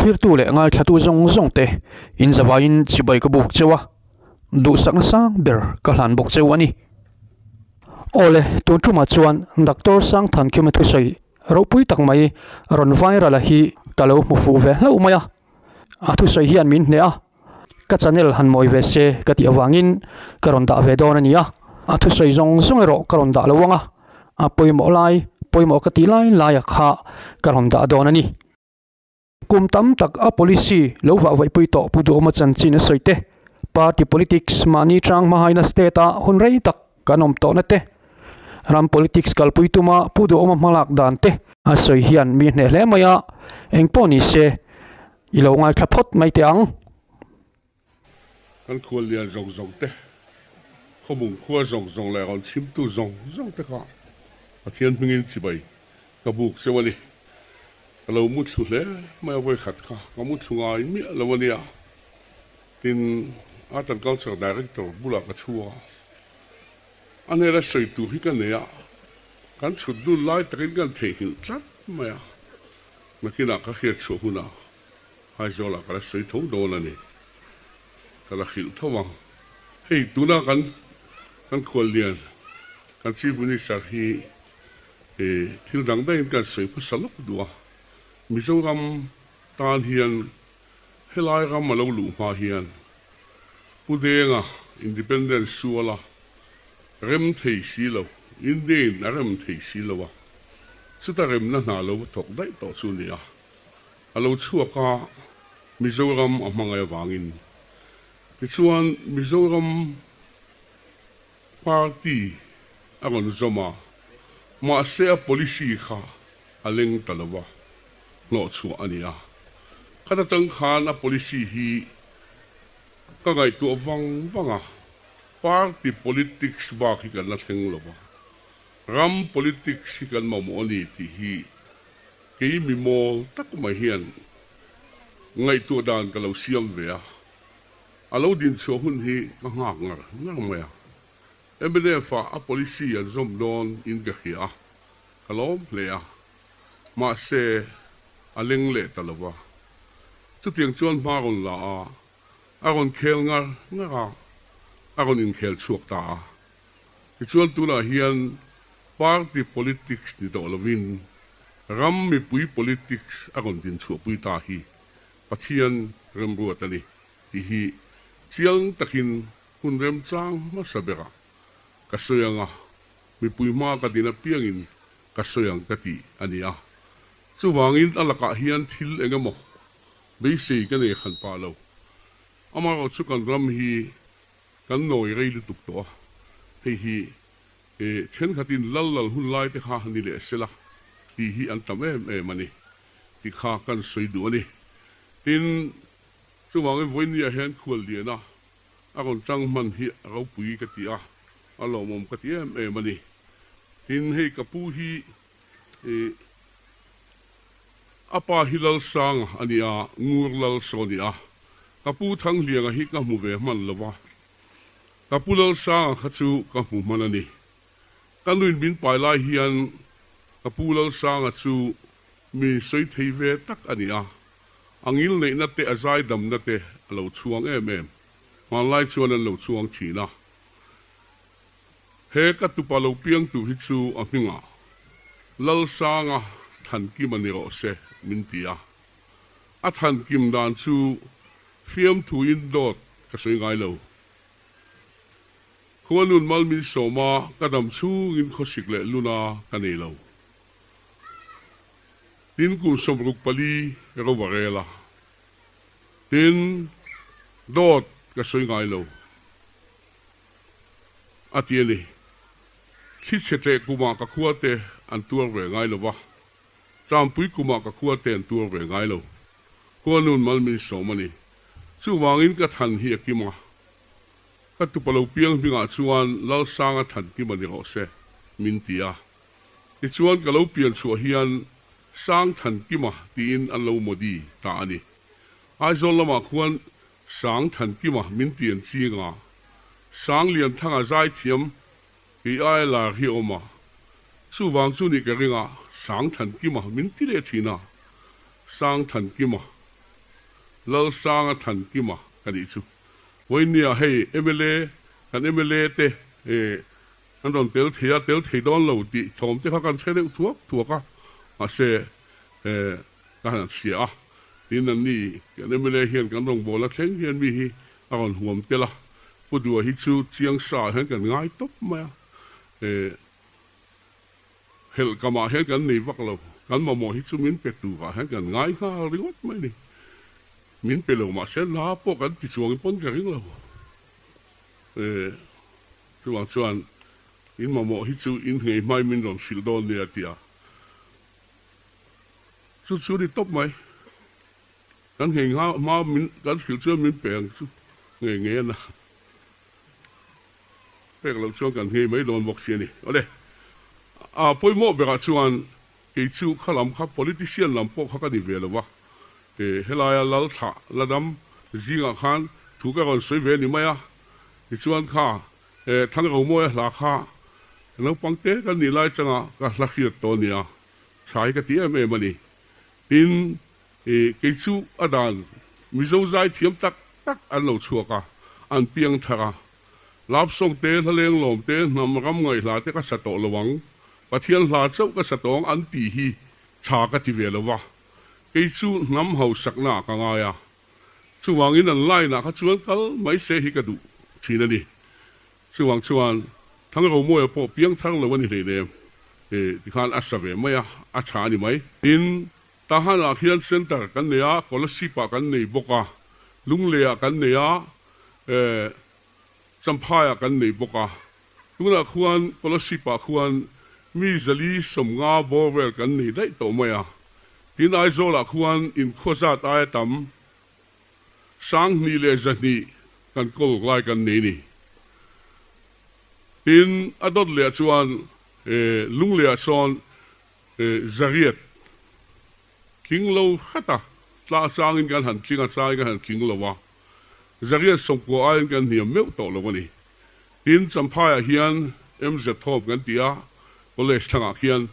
Thlirtu leh ngaithlatu zawng zawng te in zavaiin chibai ka buk cheu a, duhsakna sang ber ka hlan bawk cheu a ni. Awle, tun tumah chuan Doctor Sangthankima thusawi ropui tak mai rawn viral a hi ka lo hmu fuh ve hlauh mai a, a thusawi hian min hneh a, ka channel han mawi ve se ka tih avangin ka rawn dah ve dawn a ni a, a thusawi zawng zawng erawh ka rawn dah lo ang a, a pawimawh lai, pawimawh ka tih lai laia kha ka rawn dah dawn a ni. Kum tam tak a policy lo vah vaihpui tawh Pu Duhawma chanchin a sawi te, party politics mahni chang hmahaina state a hun rei tak kan awm tawhna te, ram politics kalpui tuma Pu Duhawma hmalak dan te a sawi hian mi hneh hle mai a, engpawh ni se i lo ngaithla phawt mai teh ang. Kan khuallian zawng zawng te, khawmung khua zawng zawng leh rawn chhimtu zawng zawng te kha Pathian hmingin chibai ka buk cheu a ni. Ka lo muthlu hle mai a vawikhat kha ka muthlu ngai miah lo a nia. Tin, Art and Culture Director bulah ka chhu a, a hnela sawi tur hi ka nei a, kan chhut dun lai takin kan theihnghilh tlat mai a, nakinah ka hriat chhuah hunah Aizawlah ka la sawi tho dawn a ni. Ka la hrilh tho ang. Hei tuna kan kan khuallian kan Chief Minister hi thil dang daihin kan sawi hmasa lawk duh a. Mizoram tan hian helai ram a lo luh hma hian Pu Denga Independence suala rem thei si lo, Indian a rem thei si lo a, chuta remna hna lo va thawk daih tawh chu a ni a. A lo chhuak a, Mizoram a hmangaih avangin. Tichuan, Mizoram party a rawn zawm a, mahse a policy kha a leng ta lo va, hnawhchhuah a ni a. Khat atang khan a policy hi ka ngaihtuah vang vang a, party politics bak hi kan la thleng lo va, ram politics hi kan mamawh a ni tih hi Kei mi mawl tak mai hian ngaihtuah dan ka lo siam ve a, a lo din chhuah hun hi ka nghak ngar ngar mai a. Mnf ah a policy an zawm dawn in ka hria a, ka lawm hle a. Mahse, a leng leh ta lo va. Chutiang chuan hma rawn la a, a rawn khel ngar ngar a, a rawn inkhel chhuak ta a. Tichuan tunah hian party politics ni tawh lovin ram mipui politics a rawn dinchhuahpui ta hi Pathian remruat a ni tih hi chiang takin hun remchang hmasa berah ka sawi ang a, mipui hma ka din apiangin ka sawi ang ka tih a ni a. Chuvangin a lakah hian thil eng emaw beisei ka nei hran pah lo. Amaherawhchu kan ram hi Kan nawi rei lutuk tawh a, hei hi thenkhatin lal lal hun lai te kha ni leh sela tih hi an tam em em a ni tih kha kan sawi duh a ni. Tin, chuvangin vawinia hian khualliana a rawn chang hman hi a ropui ka ti a, a lawmawm ka ti em em a ni. Tin, hei ka pu hi a pa hi Lalsanga a ni a, Ngur Lalsaw a ni a, Ka pu Thanghlianga hi ka hmu ve hman lo va, ka pu Lalsanga kha chu ka hmu hman a ni. Ka nuin min pai lai hian ka pu Lalsanga chu mi sawi thei ve tak a ni a, a ngil neihna te a zaidamna te a lo chhuang em em. Hmanlai chuan an lo chhuang thin a. He ka tupa lo piangtu hi chu a hmingah Lalsanga Thankima ni rawh se min ti a. A than kim dan chu fiamthuin dawt ka sawi ngai lo. Khuanun mal min sawm a, ka dam chhungin khawsik leh luna ka nei lo. Tin kum 64 ro va rel a. Tin, dawt ka sawi ngai lo a ti a ni. Thli chhe tleh kumah ka khua te an tuar ve ngai lo va. Tlampui kumah ka khua te an tuar ve ngai lo. Khuanun mal min sawm a ni. Chuvangin ka than hi a kim a. Ka tupa lo piang hmingah chuan Lalsanga than kim a ni rawh se, min ti a. Tichuan ka lo pian chhuah hian Sang than kima tiin an lo modi ta a ni. Aizawl lamah khuan Sang than kima min ti an ching a. Sang Lianthanga zaithiam Kei aia lar hi a awm a, chuvang chu nih ka ring a, Sangthankima min ti leh thin a, Sangthankima Lalsanga Thankima ka nih chu. Vawinia hei mla kan mla te an rawn tel thei a, tel thei dawn lo tih thawm te kha kan hre deuh thuak thuak a, mahse ka han hria a, tin an ni kan mla hian kan rawngbawlna thleng hian mi hi a rawn huam tel a, Pu Dua hi chu chiang sa ah hian kan ngai tawp mai a, Helh kamah hian kan nei vak lo, kan mamawh hi chu min pe turah hian kan ngai nghal ringawt mai a ni. Min pe lo mahse la pawh kan ti chuang pawn ka ring lo. Chuvang chuan in mamawh hi chu in nghei hmai min rawn hrilh dawn nia tia chu chu ni tawp mai. Kan nghei hma min kan hrilh chuan min pe ang chu ngei ngei a na. Pek loh chuan kan nghei mai dawn bawk si a ni. Awle, a pawimawh berah chuan kei chu kha lam kha politician lam pawh kha ka ni ve lo va, helaia lal thlah la dam zingah khan thu ka rawn sawi ve a ni mai a, tichuan kha Thangromawia hla kha naupang te kan nih lai changa ka hla hriat tawh a nia, chhai ka ti em em a ni. Tin, kei chu a dan Mizo zai thiam tak tak an lo chhuak a, an piang thar a. Love song te, hla leng lawm te, hnam ram ngaih hla te ka sa tawh lo ang, Pathian hla chauh ka sa tawng an tih hi tha ka ti ve lo va. Kei chu hnam hausakna ah ka ngai a. Chuvangin an line ah kha chuan kal mai se hi ka duh thin a ni. Chuvang chuan Thangromawia pawh piang thar lo a ni hleinem tikhan a sa ve mai a, a tha a ni mai. Tin, Tahan-ah khian centre kan nei a, Kolasib-ah kan nei bawk a, Lunglei-ah kan nei a, Champhai-ah kan nei bawk a. Tunah khuan Kolasib-ah khuan mi 450 bawr vel kan nei daih tawh mai a. Tin, Aizawl-ah khuan inkhua zat aia tam 2100 kan kawl lai kan nei ni. Tin, a dawt leh chuan Lunglei-ah sawn 800 tling lo hret a, tla changin kan han tling a, changin kan han tling lo a, 890 aiin kan hniam meuh tawh lo a ni. Tin, Champhaiah hian MZ Home kan ti a, college thlangah khian,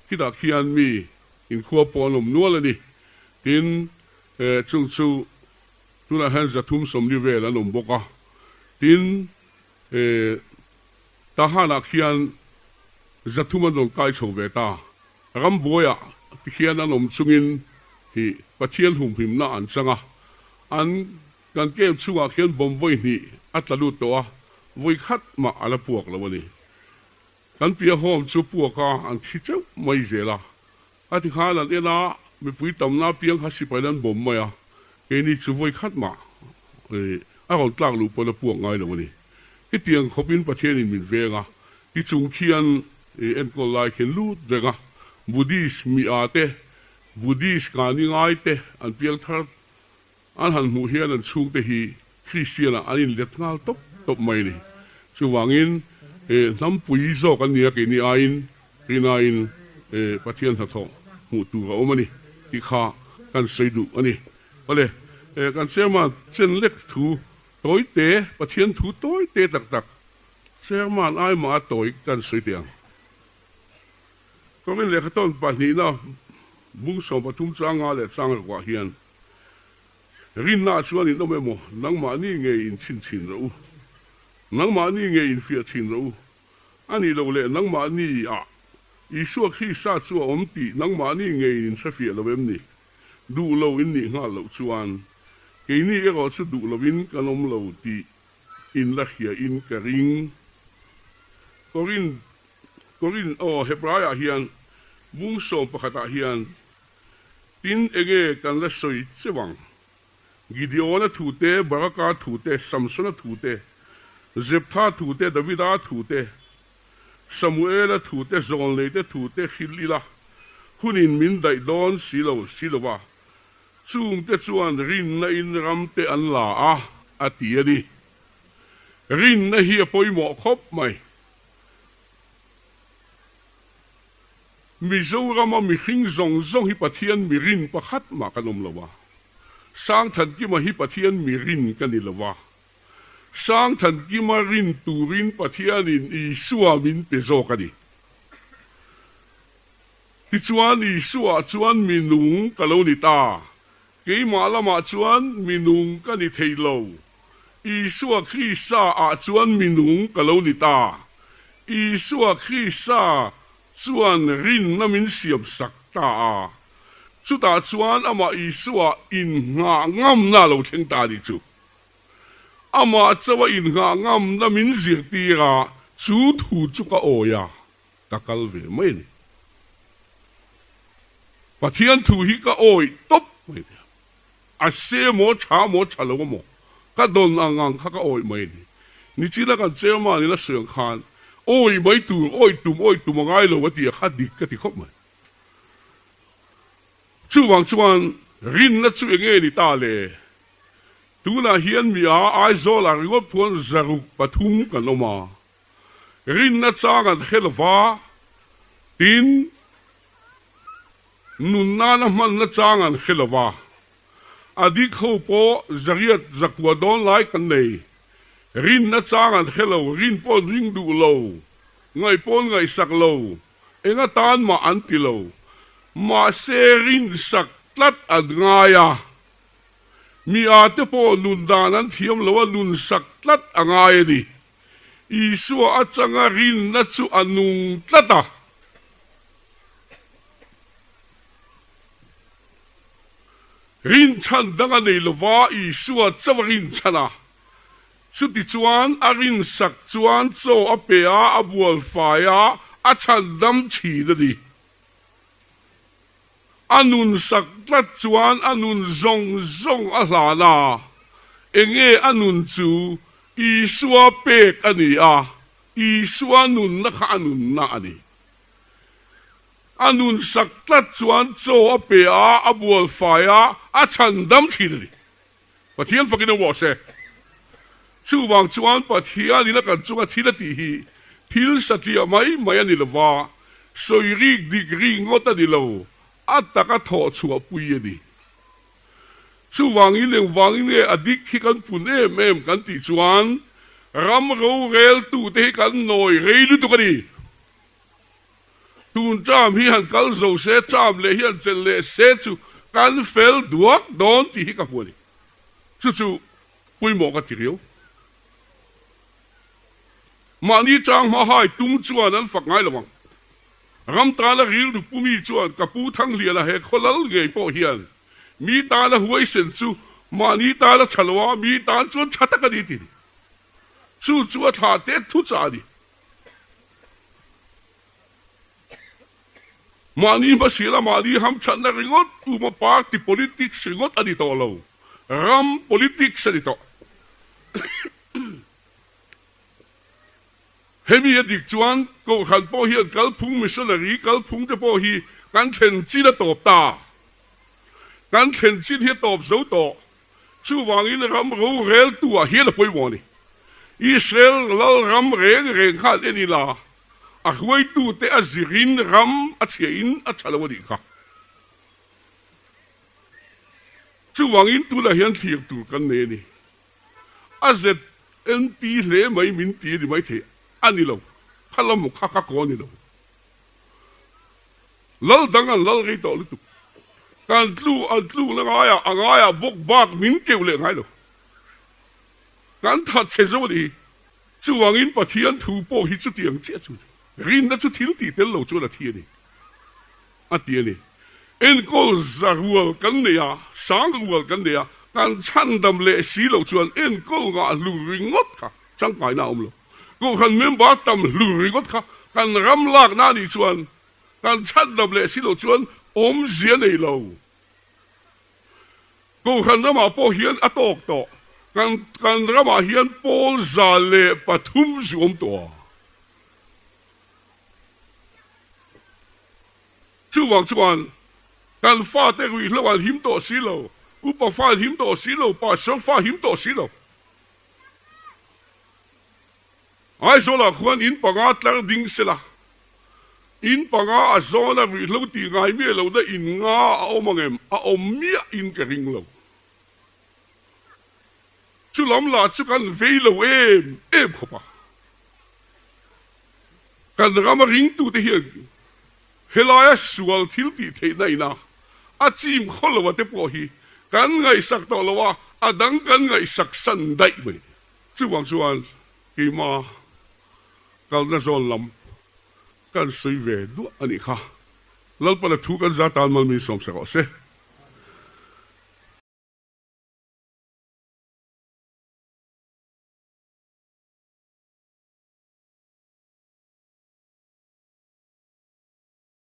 khitah khian mi inkhua pawh an awm nual a ni. Tin, chung chu tunah hian 340 vel an awm bawk a. Tin, Tahanah khian 300 an rawn kai chho ve ta. Rambuaiah ti khian an awm chungin hi Pathian humhimna an chang a. An kan camp chhungah khian bomb vawi hnih a tla lut tawh a, vawi khat mah a la puak lo a ni. Kan piah home chu puak a an thi teuh mai zel a. A ti khan an en a, mipui tamna apiang kha sipai an bomb mai a, keini chu vawi khat mah a rawn tlak luh pawn a puak ngai lo a ni. Hetiang khawpin Pathianin min veng a, ti chung khian enkawl lai khian lut reng a, Buddhist mi a te, Buddhist ngani ngai te an piang thar an han hmuh hian an chhungte hi Kristian ah an inlet nghal tawp tawp mai a ni. Chuvangin hnampui zawk an nia keini aiin rinain Pathian hnathawh hmuh tur a awm a ni tih kha kan sawi duh a ni. Awle, kan chairman chen lek thu tawi te, Pathian thu tawi te tak tak chairman ai mah a tawi kan sawi teh ang. Korin lehkha tawn pahnihna bung 13 changa leh chang ruah hian Rinna chuan in awm emaw, nangmahni ngei in chhin chhin rawh u. Nangmahni ngei in fiah chhin rawh u. A nih loh leh nangmahni ah Isua Krista chu a awm tih nangmahni ngei in hrefiah lo em ni? Duh lo in nih nghal loh chuan keini erawh chu duh lovin kan awm lo tih in la hria in ka ring. Korin, Korin, aw Hebraiah hian bung 11 ah hian Tin, enge kan la sawi cheu ang? Gideona thu te, Baraka thu te, Samsona thu te, Jeptha thu te, Davida thu te, Samuela thu te, Zawlnei te thu te hrilh ila, hunin min daih dawn si lo si lo va, chungte chuan rinna in ram te an la a, a ti a ni. Rinna hi a pawimawh khawp mai. Mizorama mihring zawng zawng hi Pathian mi rin pakhat mah kan awm lo a. Sangthankima hi Pathian mi rin ka ni lo a. Sangthankima rin turin Pathianin Isua min pe zawk a ni. Tichuan Isua chuan mi nung ka lo ni ta. Keimah lamah chuan mi nung ka ni thei lo. Isua Krista ah chuan mi nung ka lo ni ta. Isua Krista chuan rinna min siam sak ta a. Chutah chuan amah Isua innghah ngamna a lo thleng ta a nih chu. Amah chauha innghah ngamna min zirtir a, chu thu chu ka awi a, ka kal ve mai a ni. Pathian thu hi ka awih tawp mai a ni. A se maw, tha maw, tha lo maw, ka dawn ang ang kha ka awih mai a ni. Nichina kan chairman in a sawi ang khan, awih mai tur, awih tum, awih tum a ngai lo a ti a kha dik ka ti khawp mai. Chuvang chuan rinna chu eng nge ni ta le? Tunah hian mi a Aizawlah ringawt phuan 303 kan awm a, rinna chang an hre lova, tin, nun nana hmanna chang an hre lova, a dik ho pawh 809 dawn lai kan nei. Rinna chang an hre lo, rin pawh an ring duh lo, ngaih pawh an ngaihsak lo, Eng atan mah an ti lo. Mahse rinsak tlat an ngai a. Mi a te pawh nun dan an thiam lo a nunsak tlat a ngai a ni. Isua atanga rinna chu a nung tlat a. Rinchhan dang a nei lova Isua chauh a rinchhan a. Chutichuan, a rinsak chuan chaw a pe a, a bual fai a, a chhandam thin a ni. A nunsak tlat chuan a nun zawng zawng a hlan a, enge a nun chu Isua pek a ni a, Isua nunna kha a nunna a ni. A nunsak tlat chuan chaw a pe a, a bual fai a, a chhandam thin a ni. Pathian fakin a uah se. Chuvang chuan Pathianin a kan chunga thil a tih hi thil satliah mai mai a ni lo va, sawi rik dik rik ngawt a ni lo, a taka thawh chhuah pui a ni. Chuvangin engvangin nge a dik hi kan pun em em kan tih chuan ram roreltute hi kan nawi rei lutuk a ni. Tun term hi han kal zo se, term leh hi han chelh leh se chu kan fel duak dawn tih hi ka hmu a ni. Chu chu pawimawh ka ti riau. Mahni chang hma hai tum chuan an fak ngai lo ang. Ram tana rilru pumi chuan ka pu Thangliana he khawlal ngei pawh hian mi tana huaisen chu mahni tana tha lo a, mi tan chuan tha tak a ni ti ni. Chu chu a thlah te thu chah a ni. Mahni hmasiala mahni hamthatna ringawt uma party politics ringawt a ni tawh lo, ram politics a ni tawh. Hemi a dik chuan Kohhran pawh hian kalphung missionary kalphung te pawh hi kan thlen chin a tawp ta. Kan thlen chin hi a tawp zo tawh. Chuvangin ram roreltu ah hian a pawimawh a ni. Israel lal ram reng reng khan en ila, a hruaitute a zirin ram a chhia in a tha lo a nih kha. Chuvangin tunah hian thlir tur kan nei a ni. A ZNP hle mai min ti a ni maithei a ni lo. Kha lam kha ka kaw a ni lo. Lal dang an lal rei tawh lutuk. Kan tlu an tlukna ngaiah a ngaiah bawk bak min keuh leh ngai lo. Kan that chhe zo a ni hi. Chuvangin Pathian thu pawh hi chutiang chiah chu a ni. Rinna chu thil tih tel lo chuan a thi a ni, a ti a ni. Enkawl za rual kan nei a, sang rual kan nei a, kan chhandam leh si lo chuan enkawl ngah hlur ringawt kha tangkaina a awm lo. Kohhran member tam hlur ringawt kha kan ram lakna a nih chuan kan chhandam leh si lo chuan awmzia nei lo. Kohhran ramah pawh hian a tawk tawh. Kan kan ramah hian pawl 103 zu awm tawh a. Chuvang chuan kan fate ruihhlo an him tawh si lo, upa fa an him tawh si lo, pastor fa him tawh si lo. Aizawlah khuan in panga tlar ding sela, in panga a zawna ruihhlo tih ngai miah lohna in nga a awm ang em? A awm miah in ka ring lo. Chu lam lah chu kan vei lo em em khawp a. Kan rama ringtute hian helaia sual thil tih theihna ina a chim khaw lo a te pawh hi. Kan ngaihsak tawh lo a, a dang kan ngaihsak san daih mai. Chuvang chuan keima kalna zawn lam kan sawi ve duah a nih kha. Lalpana thu kan za tan mal min sawm sak rawh se.